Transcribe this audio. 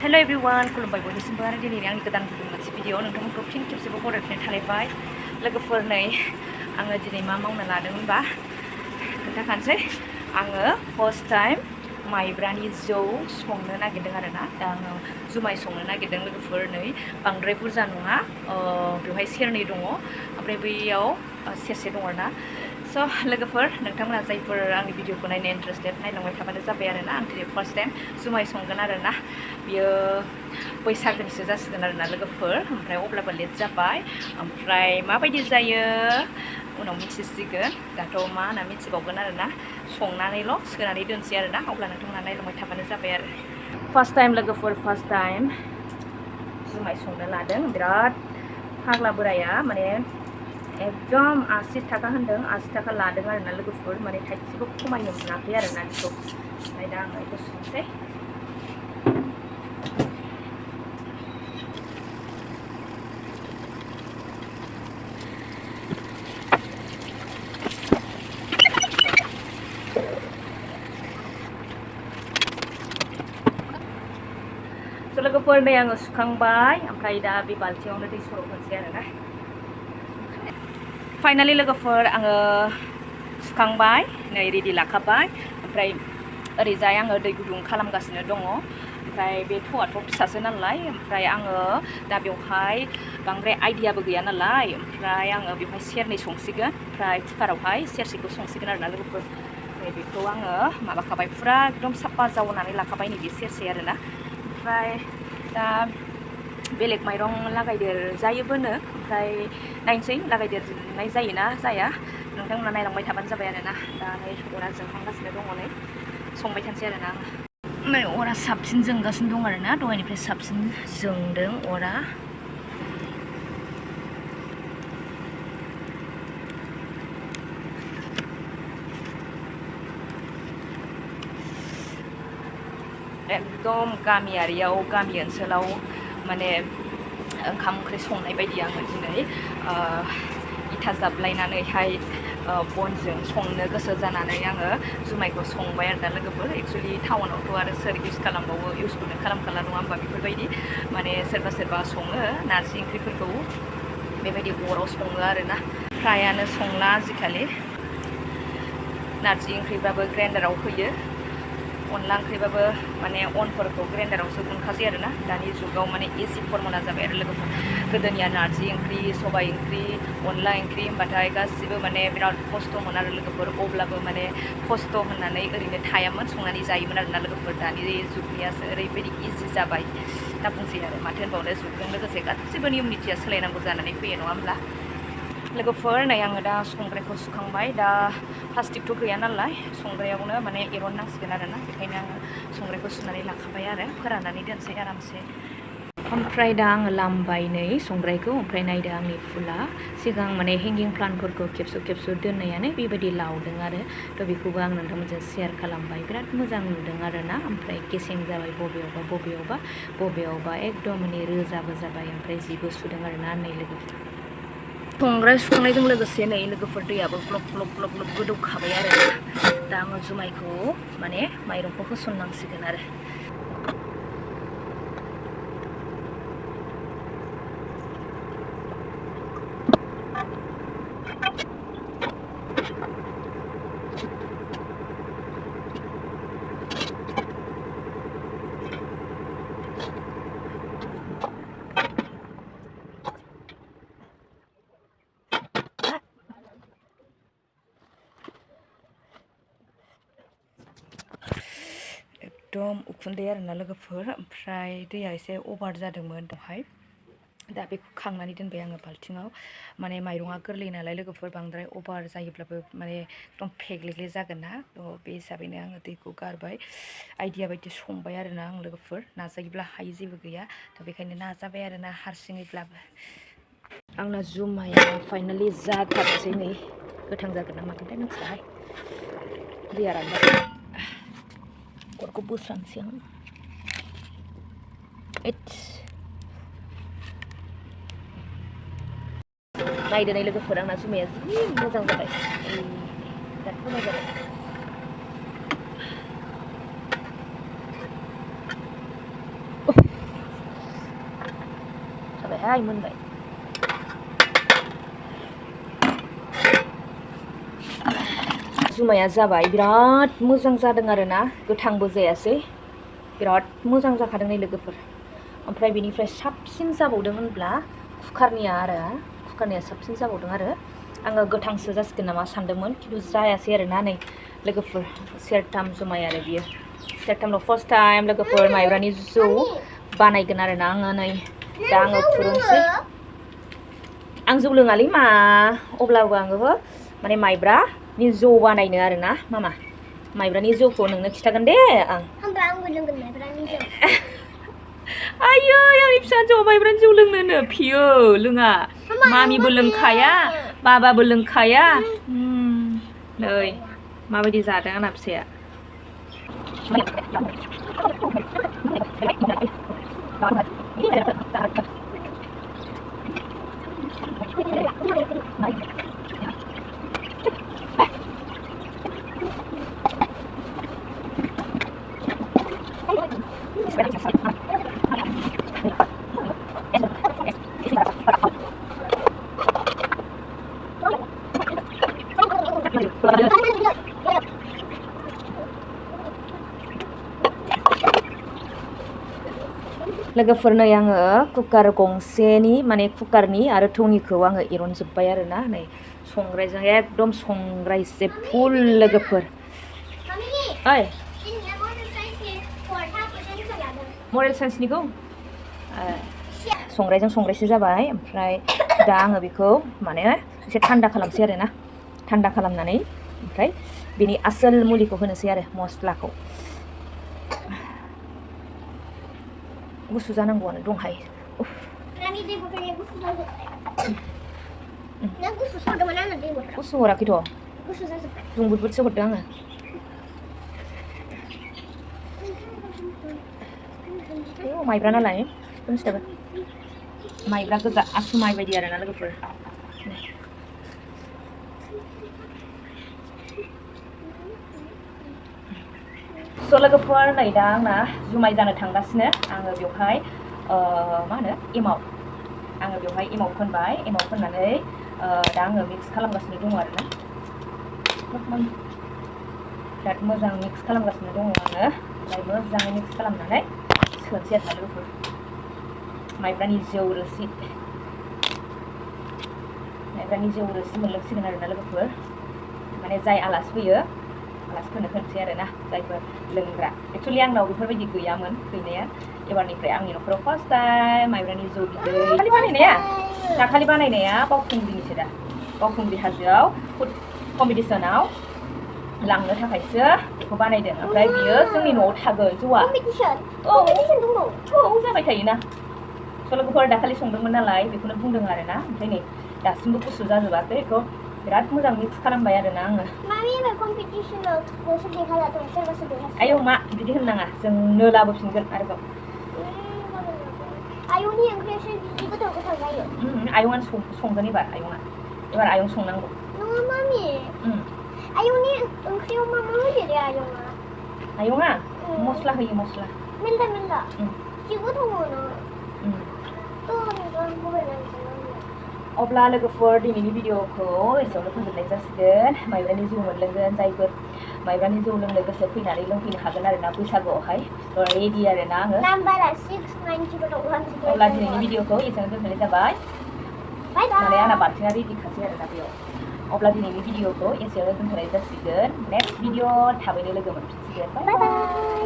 Hello everyone, खुलुमबाय बयनिसिमबो आरो दिनैनि आंनि गोदान मोनसे भिडिअ नोंथांमोनखौ फिन खेबसेबाव बरायफिननाय थालायबाय लोगोफोर नै आङो दिनै मा मावनो लादों होनबा खोन्थाखानोसै आङो फर्स्ट टाइम माइब्रानि जौ संनो नागिरदों आरोना दा आङो जुमाय संनो नागिरदों लोगोफोर नै बांद्राय बुरजा नङा बेवहाय सेरनै दङ ओमफ्राय बैयाव सेरसे दङ आरोना स' लोगोफोर नोंथांमोना जायफोर आंनि भिडिअखौ नायनो इन्टारेस्टेड नायलांबाय थाबानो जाबाय आरोना आं दिनै फार्स्ट टाइम जुमाय संगोन आरोना बियो बैसागोनिसो जासिगोन आरोना लोगोफोर ओमफ्राय अब्लाबो लेट जाबाय ओमफ्राय माबायदि जायो उनाव मिथिसिगोन दाथ' मा होनना मिथिबावगोन आरोना संनानैल' सोनानै दोनसै आरोना अब्ला नोंथांमोना नायलांबाय थाबानो जाबाय आरो फार्स्ट टाइम लोगोफोर फार्स्ट टाइम जुमाय संनो लादों बिराद फाग्ला बोराया माने एकदम 80 थाखा होनदों 80 थाखा लादों आरोना लोगोफोर माने थाइसेबो खमायनो मोनाखै आरोना बेखौ ओमफ्राय दा आङो बेखौ संसै लोगोफोर नै आङो सुखांबाय ओमफ्राय दा बे बाल्थियावनो दै सर' होनोसै आरोना फाइनालि लोगोफोर आङो सुखांबाय नै रेडि लाखाबाय ओमफ्राय ओरैजाय आङो दै गुदुं खालामगासिनो दङ ओमफ्राय बे थौआथ' फिसासो नालाय ओमफ्राय आङो दा बेवहाय बांद्राय आइडियाबो गैया नालाय ओमफ्राय आङो बेवहाय सेरनै संसिगोन ओमफ्राय कुकारावहाय सेरसेखौ संसिगोन आरोना लोगोफोर नै बेखौ आङो माबाखाबाय फुरा एकदम साफा जावनानै लाखाबाय नैबे सेरसे आरोना ओमफ्राय दा बेलेग माइरं लागायदेर जायोबोनो ओमफ्राय नायनोसै लागायदेरनाय जायोना जाया नोंथांमोना नायलांबाय थाबानो जाबाय आरोना दा नै अरा जोंखांगासिनो दङ नै संबाय थानोसै आरोना आङो नै अरा साबसिन जोंगासिनो दं आरोना दहायनिफ्राय साबसिन जोंदों अरा एकदम गामियारियाव गामि ओनसोलाव माने ओंखाम ओंख्रि संनाय बायदि आङो दिनै इथा जाबलायनानैहाय बनजों संनो गोसो जानानै आङो जुमायखौ संबाय आरोना लोगोफोर एक्सुवेलि टाउनावथ' आरो सोर इउस खालामबावो इउसखौनो खालामखाला नङा होमबा बेफोरबायदि माने सोरबा सोरबा सङो नारजि ओंख्रिफोरखौ बेबायदि अराव सङो आरोना फ्रायानो संला आजिखालि नारजि ओंख्रिबाबो ग्राइन्डाराव होयो अनला ओंख्रिबाबो माने अनफोरखौ ग्राइन्डारावसो उनखासै आरोना दानि जुगाव माने इजि फर्मुला जाबाय आरो लोगोफोर गोदोनिया नारजि ओंख्रि सबाइ ओंख्रि अनला ओंख्रि होनबाथाय गासिबो माने बिराद खस्थ'मोन आरो लोगोफोर अब्लाबो माने खस्थ' होननानै ओरैनो थायामोन संनानै जायोमोन आरोना लोगोफोर दानि जुगनियासो ओरैबायदि इजि जाबाय दा बुंसै आरो माथो होनबावनो जुगजों लोगोसे गासिबो नियम निथिया सोलायनांगौ जानानै फैयो नङा होमब्ला लोगोफोर नै आङो दा संग्रायखौ सुखांबाय दा प्लास्टिकथ' गैया नालाय संग्रायावनो माने एरननांसिगोन आरोना बेखायनो आङो संग्रायखौ सुनानै लाखाबाय आरो फोराननानै दोनसै आरामसे ओमफ्राय दा आङो लामबाय नै संग्रायखौ ओमफ्राय नायदो आंनि फुला सिगां माने हेंगिं प्लान्टफोरखौ खेबस' दोननायानो बेबायदि लावदों आरो थ' बेखौबो आं नोंथांमोनजों शेयार खालामबाय बिराद मोजां नुदों आरोना ओमफ्राय गेसें जाबाय बबेयावबा एकदम माने रोजाबो जाबाय ओमफ्राय जिबो सुदों आरोना नै लोगोफोर संग्राय सुखांनायजों लोगोसे नै लोगोफोर दैयाबो ग्लब ग्लब ग्लब ग्लब गोदौखाबाय आरो दा आङो जुमायखौ माने माइरंखौ होसननांसिगोन आरो एकदम उखुन्दै आरोना लोगोफोर ओमफ्राय दैया एसे अभार जादोंमोन दहाय दा बेखौ खांनानै दोनबाय आङो बाल्थिङाव माने माइरङा गोरलै नालाय लोगोफोर बांद्राय अभार जायोब्लाबो माने एकदम फेग्लेग्ले जागोन ना थ' बे हिसाबैनो आङो दैखौ गारबाय आइडिया बायदि संबाय आरोना आं लोगोफोर नाजायोब्ला हायै जेबो गैया थ' बेखायनो नाजाबाय आरोना हारसिङैब्लाबो आंना जुमाया फाइनालि जाथारसै नै गोथां जागोन ना मागोनथाय मिथिलाहाय दैया रानबाय अरखौ बोस्रांसै आं नायदो नै लोगोफोर आंना जुमाया जि मोजां जाबाय बिराद मोजां जाबाय मोनबायहाय मोनबाय जुमाया जाबाय बिराद मोजां जादों आरोना गोथांबो जायासै बिराद मोजां जाखादों नै लोगोफोर ओमफ्राय बेनिफ्राय साबसिन जाबावदों होनब्ला कुकारनिया साबसिन जाबावदों आरो आङो गोथांसो जासिगोन नामा सानदोंमोन खिन्थु जायासै आरोना नै लोगोफोर सेरथाम जुमाय आरो बियो सेरथामल' फार्स्ट टाइम लोगोफोर माइब्रानि जौ बानायगोन आरोना आङो नै दा आङो फुदुंसै आं जौ लोङालै मा अब्लाबो आङो माने माइब्रानि जौ बानायनो आरोना मामा माइब्रानि जौखौ नोंनो खिथागोन दे आं होमबा आंबो लोंगोन माइब्रानि जौ आयै आंनि फिसाजोआ माइब्रानि जौ लोंनोनो फियो लोङा मामिबो लोंखाया बाबाबो लोंखाया नै माबायदि जादों आंना फिसाया लोगोफोर नै आङो कुकार गंसेनि माने कुकारनि आरो थौनिखौ आङो एरनजोब्बाय आरोना नै संग्रायजों एकदम संग्रायसे फुल लोगोफोर ओइ मरेल साइन्सनिखौ संग्रायजों संग्रायसे जाबाय ओमफ्राय दा आङो बेखौ माने एसे थान्दा खालामसै आरोना थान्दा खालामनानै ओमफ्राय बेनि आसोल मुलिखौ होनोसै आरो मस्लाखौ गुसु जानांगौआनो दंहाय गुसु हराखैथ' दुंबुदबुदसो हरदों आङो माइब्रा नालाय मिथिबाय माइब्रा गोजा आसु माइ बायदि आरोना लोगोफोर स' लोगोफोर नै दा आंना जुमाय जानो थांगासिनो आङो बेवहाय मा होनो आङो बेवहाय एमाव फोनबाय एमाव फोननानै दा आङो मिक्स खालामगासिनो दङ आरोना बिराद मोजां मिक्स खालामगासिनो दङ आङो ओमफ्राय मोजाङै मिक्स खालामनानै सोनोसै आरोना लोगोफोर माइब्रानि जौ रोसि मोनलोंसिगोन आरोना लोगोफोर माने जाय आलासि फैयो आलासिफोरनो होनोसै आरोना जायफोर लोंग्रा एक्सुवेलि आंनाव बेफोरबायदि गैयामोन गैनाया एबारनिफ्राय आंनि न'खराव फार्स्ट टाइम माइब्रानि जौ बिदै दाखालि बानायनाया बावखुंग्रिनिसो दा बावखुंग्रि हाजोआव फुड कम्पिटिसनाव लांनो थाखायसो बेखौ बानायदों ओमफ्राय बियो जोंनि न'आव थागोन जौआ औ जाबाय थायोना स' लोगोफोर दाखालि संदोंमोन नालाय बेखौनो बुंदों आरोना ओमफ्राय नै दासिमबो गुसु जाजोबाखै बेखौ बिराद मोजां मिक्स खालामबाय आरोना आङो आयौ मा बिदि होननाङा जोंनो लाबोफिनगोन आरोबाव आयंनि ओंख्रियासो बिदि गोथाव जायो आयंआनो संगोन एबार आयं संनांगौ नङा मामि आयंनि ओंख्रियाव मा मा होयो रे आयंआ मस्ला होयो मस्ला मेल्ला जि गोथाव मोनो अब्ला लोगोफोर दिनैनि भिडिअखौ एसेयावनो फोजोबनाय जासिगोन माइब्रानि जौ मोनलोंगोन जायफोर माइब्रानि जौ लोंनो गोसो फैनानै लोंफैनो हागोन आरोना बैसागुआवहाय रेडि आरोना आङो अब्ला दिनैनि भिडिअखौ एसेयावनो दोनथ'नाय जाबाय माने आंना बाल्थिङा रेडिखासै आरोना बेयाव अब्ला दिनैनि भिडिअखौ एसेयावनो दोनथ'नाय जासिगोन नेक्स्ट भिडिअ थाबैनो लोगो मोनफिनसिगोन बाय बाय